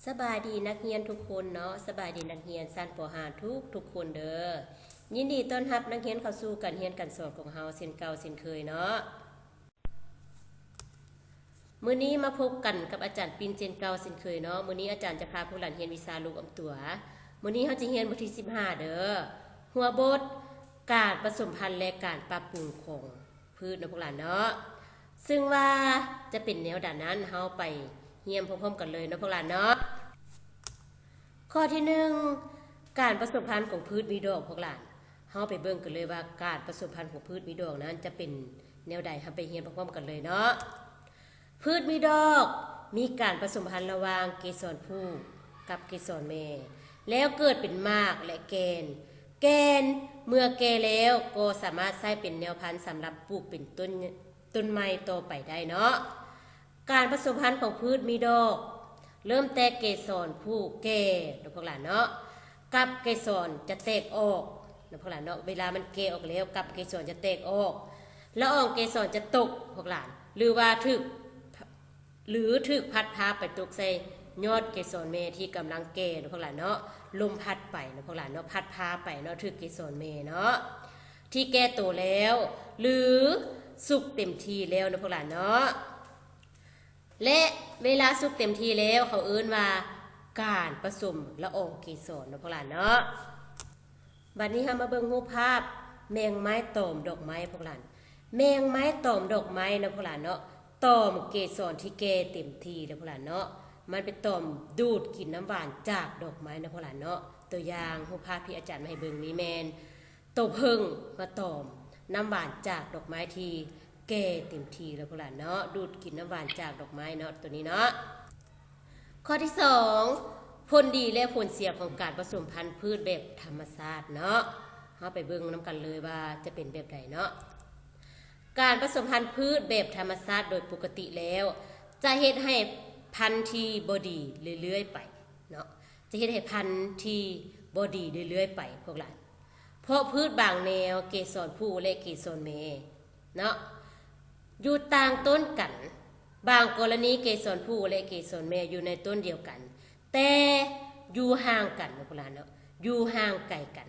ສະບາຍດີນັກຮຽນທຸກຄົນເນາະ, ສະບາຍດີນັກຮຽນຊັ້ນ ປໍຫ້າ ທຸກໆຄົນເດີ້. ຍິນດີຕ້ອນຮັບນັກຮຽນເຂົ້າສູ່ການຮຽນການສອນຂອງເຮົາເຊັ່ນເກົ່າເຊັ່ນເຄີຍເນາະ. ມື້ນີ້ມາພົບກັນກັບອາຈານປິ່ນເຊັ່ນເກົ່າເຊັ່ນເຄີຍເນາະ. ມື້ນີ້ອາຈານຈະພາພວກຫຼານຮຽນວິຊາລູກອຳຕົວ. ມື້ນີ້ເຮົາຈະຮຽນບົດທີສິບຫ້າເດີ້. ຫົວບົດ ການປະສົມພັນ ແລະ ການປັບປຸງຂອງພືດເນາະພວກຫຼານເນາະ. ເຊິ່ງວ່າຈະເປັນແນວໃດນັ້ນ ເຮົາໄປຮຽນພ້ອມໆກັນເລີຍເນາະພວກຫຼານເນາະ. ຂໍ້ທີໜຶ່ງ ການປະສົມພັນຂອງພືດມີດອກພວກຫຼານ. ເຮົາໄປເບິ່ງກັນເລີຍວ່າການປະສົມພັນຂອງພືດມີດອກນັ້ນຈະເປັນແນວໃດ, ເຮົາໄປຮຽນພ້ອມໆກັນເລີຍເນາະ. ພືດມີດອກມີການປະສົມພັນລະຫວ່າງເກສອນຜູ້ກັບເກສອນແມ່ ແລ້ວເກີດເປັນໝາກ ແລະ ແກ່ນ. ແກ່ນເມື່ອແກ່ແລ້ວກໍສາມາດໃຊ້ເປັນແນວພັນສຳລັບປູກເປັນຕົ້ນ ຕົ້ນໄມ້ຕໍ່ໄປໄດ້ເນາະ. ການປະສົມພັນຂອງພືດມີດອກ ເລີ່ມແຕ່ເກສອນຜູ້ແກ່ເນາະພວກຫຼານເນາະ ກັບເກສອນຈະແຕກອອກເນາະພວກຫຼານເນາະ. ເວລາມັນແກ່ອອກແລ້ວ ກັບເກສອນຈະແຕກອອກ ລະອອງເກສອນຈະຕົກພວກຫຼານ ຫຼືວ່າຖືກ ຫຼືຖືກພັດພາໄປຕົກໃສ່ຍອດເກສອນແມ່ທີ່ກຳລັງແກ່ເນາະພວກຫຼານເນາະ. ລົມພັດໄປເນາະພວກຫຼານເນາະ, ພັດພາໄປເນາະ, ຖືກເກສອນແມ່ເນາະ ທີ່ແກ່ໂຕແລ້ວ ຫຼືສຸກເຕັມທີ່ແລ້ວເນາະພວກຫຼານເນາະ. ແລະ ເວລາສຸກເຕັມທີ່ແລ້ວ ເຂົາເອີ້ນວ່າການປະສົມລະອອງເກສອນເນາະພວກຫຼານເນາະ. ບັດນີ້ເຮົາມາເບິ່ງຮູບພາບແມງໄມ້ຕອມດອກໄມ້ພວກຫຼານ. ແມງໄມ້ຕອມດອກໄມ້ເນາະພວກຫຼານເນາະ ຕອມເກສອນທີ່ແກ່ເຕັມທີ່ແລ້ວພວກຫຼານເນາະ. ມັນໄປຕອມດູດກິນນ້ຳຫວານຈາກດອກໄມ້ເນາະພວກຫຼານເນາະ. ຕົວຢ່າງຮູບພາບທີ່ອາຈານມາໃຫ້ເບິ່ງນີ້ແມ່ນ ໂຕເຜິ້ງມາຕອມນ້ຳຫວານຈາກດອກໄມ້ທີ່ແກ່ເຕັມທີ່ແລ້ວພວກຫຼານເນາະ, ດູດກິນນ້ຳຫວານຈາກດອກໄມ້ເນາະ ໂຕນີ້ເນາະ. ຂໍ້ທີສອງ ຜົນດີ ແລະ ຜົນເສຍຂອງການປະສົມພັນພືດແບບທຳມະຊາດເນາະ. ເຮົາໄປເບິ່ງນຳກັນເລີຍວ່າຈະເປັນແບບໃດເນາະ. ການປະສົມພັນພືດແບບທຳມະຊາດໂດຍປົກກະຕິແລ້ວ ຈະເຮັດໃຫ້ພັນທີ່ບໍ່ດີເລື້ອຍໆໄປເນາະ, ຈະເຮັດໃຫ້ພັນທີ່ບໍ່ດີເລື້ອຍໆໄປພວກຫຼານ. ເພາະພືດບາງແນວ ເກສອນຜູ້ ແລະ ເກສອນແມ່ເນາະ ຢູ່ຕ່າງຕົ້ນກັນ. ບາງກໍລະນີເກສອນຜູ້ ແລະ ເກສອນແມ່ຢູ່ໃນຕົ້ນດຽວກັນ ແຕ່ຢູ່ຫ່າງກັນເນາະພວກຫຼານເນາະ, ຢູ່ຫ່າງໄກກັນ.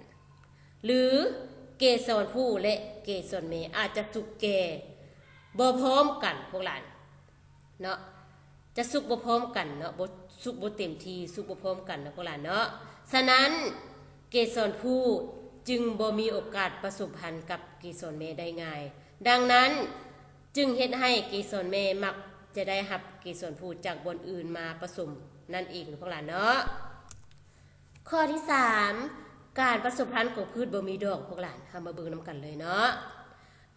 ຫຼືເກສອນຜູ້ ແລະ ເກສອນແມ່ອາດຈະສຸກແກ່ບໍ່ພ້ອມກັນພວກຫຼານເນາະ. ຈະສຸກບໍ່ພ້ອມກັນເນາະ, ບໍ່ ສຸກບໍ່ເຕັມທີ່, ສຸກບໍ່ພ້ອມກັນເນາະພວກຫຼານເນາະ. ສະນັ້ນ ເກສອນຜູ້ຈຶ່ງບໍ່ມີໂອກາດປະສົມພັນກັບເກສອນແມ່ໄດ້ງ່າຍ. ດັ່ງນັ້ນ ຈຶ່ງເຮັດໃຫ້ເກສອນແມ່ມັກຈະໄດ້ຮັບເກສອນຜູ້ຈາກບ່ອນອື່ນມາປະສົມນັ້ນເອງເນາະພວກຫຼານເນາະ. ຂໍ້ທີສາມ ການປະສົມພັນຂອງພືດບໍ່ມີດອກພວກຫຼານ. ເຮົາມາເບິ່ງນຳກັນເລີຍເນາະ.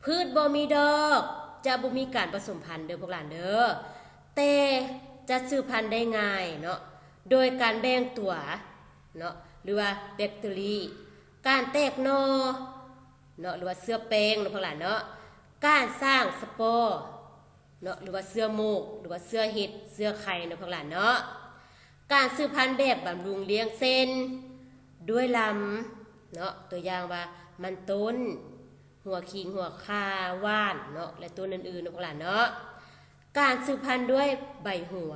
ພືດບໍ່ມີດອກຈະບໍ່ມີການປະສົມພັນເດີພວກຫຼານເດີ, ແຕ່ຈະສືບພັນໄດ້ງ່າຍເນາະ ໂດຍການແບ່ງຕົວເນາະ ຫຼືວ່າແບກເຕີຣີ, ການແຕກໜໍ່ເນາະ ຫຼືວ່າເຊື້ອແປ້ງເນາະພວກຫຼານເນາະ, ການສ້າງສະປໍເນາະ ຫຼືວ່າເຊື້ອໂມກ ຫຼືວ່າເຊື້ອເຫັດ ເຊື້ອໄຂ່ເນາະພວກຫຼານເນາະ. ການສືບພັນແບບບຳລຸງລ້ຽງ ເຊັ່ນ ດ້ວຍລຳເນາະ, ຕົວຢ່າງວ່າມັນຕົ້ນ, ຫົວຂີງ, ຫົວຂ່າ, ຫວ່ານເນາະ ແລະ ຕົ້ນອື່ນໆເນາະພວກຫຼານເນາະ. ການສືບພັນດ້ວຍໃບຫົວ,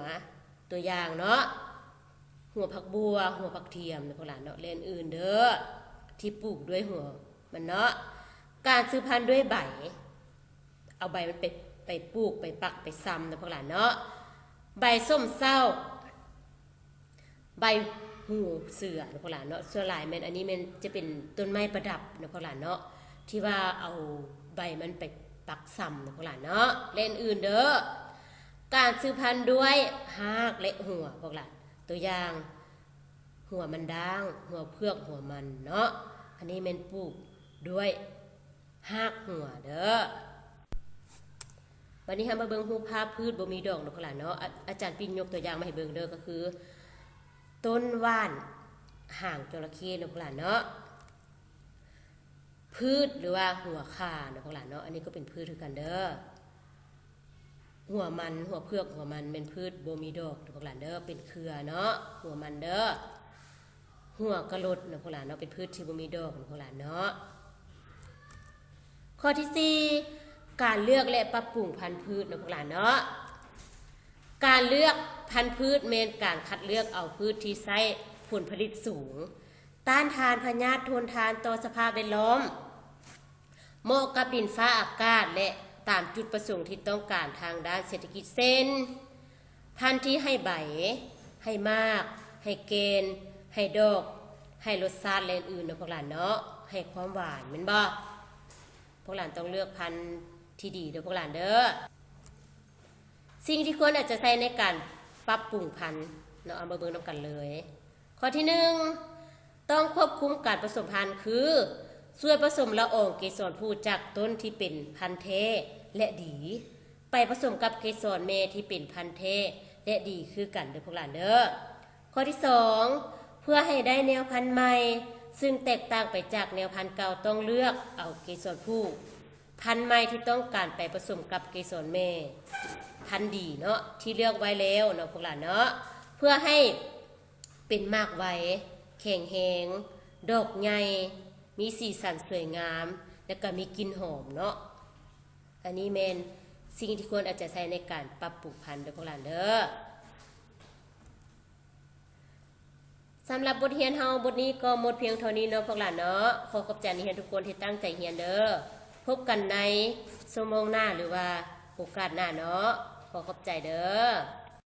ຕົວຢ່າງເນາະ ຫົວຜັກບົ່ວ, ຫົວຜັກທຽມເນາະພວກຫຼານເນາະ ແລະ ອື່ນໆເດີ້ ທີ່ປູກດ້ວຍຫົວມັນເນາະ. ການສືບພັນດ້ວຍໃບ, ເອົາໃບມັນໄປ ໄປປູກ, ໄປປັກ, ໄປຊຳເນາະພວກຫຼານເນາະ. ໃບສົ້ມເສົ້າ, ໃບຫູເສືອເນາະພວກຫຼານເນາະ. ສ່ວນຫຼາຍແມ່ນ ອັນນີ້ແມ່ນຈະເປັນຕົ້ນໄມ້ປະດັບເນາະພວກຫຼານເນາະ ທີ່ວ່າເອົາໃບມັນໄປປັກຊຳເນາະພວກຫຼານເນາະ ແລະ ອື່ນໆເດີ້. ການສືບພັນດ້ວຍຮາກ ແລະ ຫົວພວກຫຼານ, ຕົວຢ່າງ ຫົວມັນດ້າງ, ຫົວເຜືອກ, ຫົວມັນເນາະ. ອັນນີ້ແມ່ນປູກດ້ວຍຮາກຫົວເດີ້. ບັດນີ້ເຮົາມາເບິ່ງຮູບພາບພືດບໍ່ມີດອກເນາະພວກຫຼານເນາະ. ອາ ອາຈານປິ່ນຍົກຕົວຢ່າງມາໃຫ້ເບິ່ງເດີ້ ກໍຄື ຕົ້ນຫວ່ານຫາງຈໍລະເຂ້ເນາະພວກຫຼານເນາະ. ພືດ ຫຼືວ່າຫົວຂ່າເນາະພວກຫຼານເນາະ, ອັນນີ້ກໍເປັນພືດຄືກັນເດີ້. ຫົວມັນ, ຫົວເຜືອກ, ຫົວມັນແມ່ນພືດບໍ່ມີດອກເນາະພວກຫຼານເດີ້, ເປັນເຄືອເນາະ ຫົວມັນເດີ້. ຫົວກະລົດເນາະພວກຫຼານເນາະ, ເປັນພືດທີ່ບໍ່ມີດອກເນາະພວກຫຼານເນາະ. ຂໍ້ທີສີ່ ການເລືອກ ແລະ ປັບປຸງພັນພືດເນາະພວກຫຼານເນາະ. ການເລືອກ ພັນພືດແມ່ນການຄັດເລືອກເອົາພືດທີ່ໃຊ້ຜົນຜະລິດສູງ, ຕ້ານທານພະຍາດ, ທົນທານຕໍ່ສະພາບແວດລ້ອມ, ເໝາະກັບດິນຟ້າອາກາດ ແລະ ຕາມຈຸດປະສົງທີ່ຕ້ອງການທາງດ້ານເສດຖະກິດ ເຊັ່ນ ພັນທີ່ໃຫ້ໃບ, ໃຫ້ໝາກ, ໃຫ້ແກ່ນ, ໃຫ້ດອກ, ໃຫ້ລົດຊາດ ແລະ ອື່ນໆ ເນາະພວກຫຼານເນາະ, ໃຫ້ຄວາມຫວານແມ່ນບໍ່? ພວກຫຼານຕ້ອງເລືອກພັນທີ່ດີເດີພວກຫຼານເດີ. ສິ່ງທີ່ຄວນເອົາໃຈໃສ່ໃນການປັບປຸງພັນເນາະ, ເອົາມາເບິ່ງນຳກັນເລີຍ. ຂໍ້ທີໜຶ່ງ ຕ້ອງຄວບຄຸມການປະສົມພັນ ຄື ຊ່ວຍປະສົມລະອອງເກສອນຜູ້ຈາກຕົ້ນທີ່ເປັນພັນແທ້ ແລະ ດີ ໄປປະສົມກັບເກສອນແມ່ທີ່ເປັນພັນແທ້ ແລະ ດີຄືກັນເດີພວກຫຼານເດີ. ຂໍ້ທີສອງ ເພື່ອໃຫ້ໄດ້ແນວພັນໃໝ່ ຊຶ່ງແຕກຕ່າງໄປຈາກແນວພັນເກົ່າ, ຕ້ອງເລືອກເອົາເກສອນຜູ້ພັນໃໝ່ທີ່ຕ້ອງການໄປປະສົມກັບເກສອນແມ່ພັນດີເນາະ ທີ່ເລືອກໄວ້ແລ້ວເນາະພວກຫຼານເນາະ, ເພື່ອໃຫ້ເປັນໝາກໄວ, ແຂງແຮງ, ດອກໃຫຍ່, ມີສີສັນສວຍງາມ ແລະ ກໍມີກິ່ນຫອມເນາະ. ອັນນີ້ແມ່ນສິ່ງທີ່ຄວນເອົາໃຈໃສ່ໃນການປັບປຸງພັນເດີພວກຫຼານເດີ. ສຳລັບບົດຮຽນເຮົາບົດນີ້ກໍໝົດພຽງເທົ່ານີ້ເນາະພວກຫຼານເນາະ. ຂໍຂອບໃຈນັກຮຽນທຸກຄົນທີ່ຕັ້ງໃຈຮຽນເດີ. ພົບກັນໃນຊົ່ວໂມງໜ້າ ຫຼືວ່າໂອກາດໜ້າເນາະ. ຂໍຂອບໃຈເດີ.